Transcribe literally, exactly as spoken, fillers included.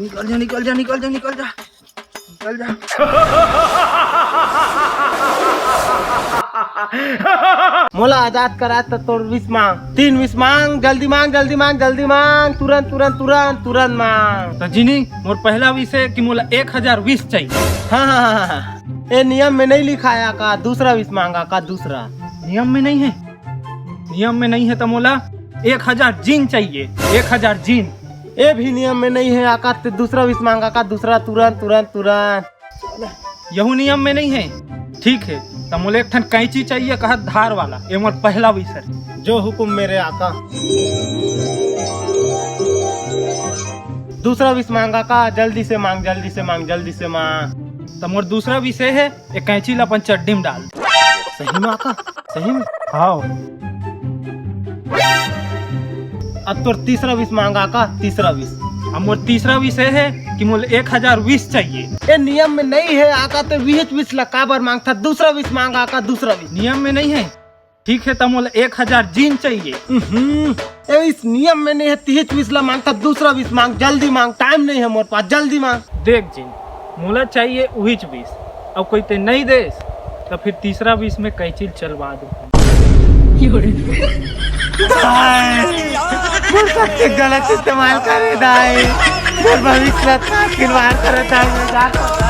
निकल जा, निकल जा, निकल जा, निकल जा, निकल जा। मोला आजाद करा त तोर विश मांग, तीन विश मांग, जल्दी मांग, जल्दी मांग, जल्दी मांग, तुरंत, तुरंत, तुरंत, तुरंत मांग। त जिनी, मोर पहला विश हे कि मोला एक हजार विश चाहिए। हाँ, हाँ, हाँ, हाँ, हाँ। ए नियम में नहीं लिखा हे का? दूसरा विश मांगा का? दूसरा। नियम में नहीं हे? नियम में नहीं हे त मोला एक हजार जीन चाहिए, एक हजार जीन। ए भी नियम में नहीं हे आका, ते दूसरा विश मांगा का? दूसरा, तुरंत, तुरंत, तुरंत। यहू नियम में नहीं हे। ठीक हे, त मोला एक ठन कैंची चाहिए, कहा धार वाला। ये मोर पहला विश हे। जो हुकुम मेरे आका। दूसरा विश मांगा का? जल्दी से मांग, जल्दी से मांग, जल्दी से मांग। त मोर दूसरा विश हे, ये कैंची ला अपन चड्डी में डाल। सही में आका? सही में? हाँ। अब तोर तीसरा विश मांगा का? तीसरा विश। अब मोर तीसरा विश हे कि मोला एक हजार विश चाहिए। ए नियम में नहीं हे आका, ते विहिच विश ला काबर मांगथा? दूसरा विश मांगा का? दूसरा विश। नियम में नहीं हे। ठीक हे, त मोला एक हजार जीन चाहिए। हम्म, ए इस नियम में नहीं हे, तिहिच विश ला मांगथा, दूसरा विश मांग, जल्दी मांग, टाइम नहीं हे मोर पास, जल्दी मांग। देख जीन, मोला चाहिए उहिच विश, अउ कोई ते नहीं देस, त फिर तीसरा विश में कैंची चलवा दूं। दाई, मोर शक्ति गलत इस्तेमाल करे दाई, मोर भविष्य ला खिलवाड़ करे दाई, मैं जात हूँ।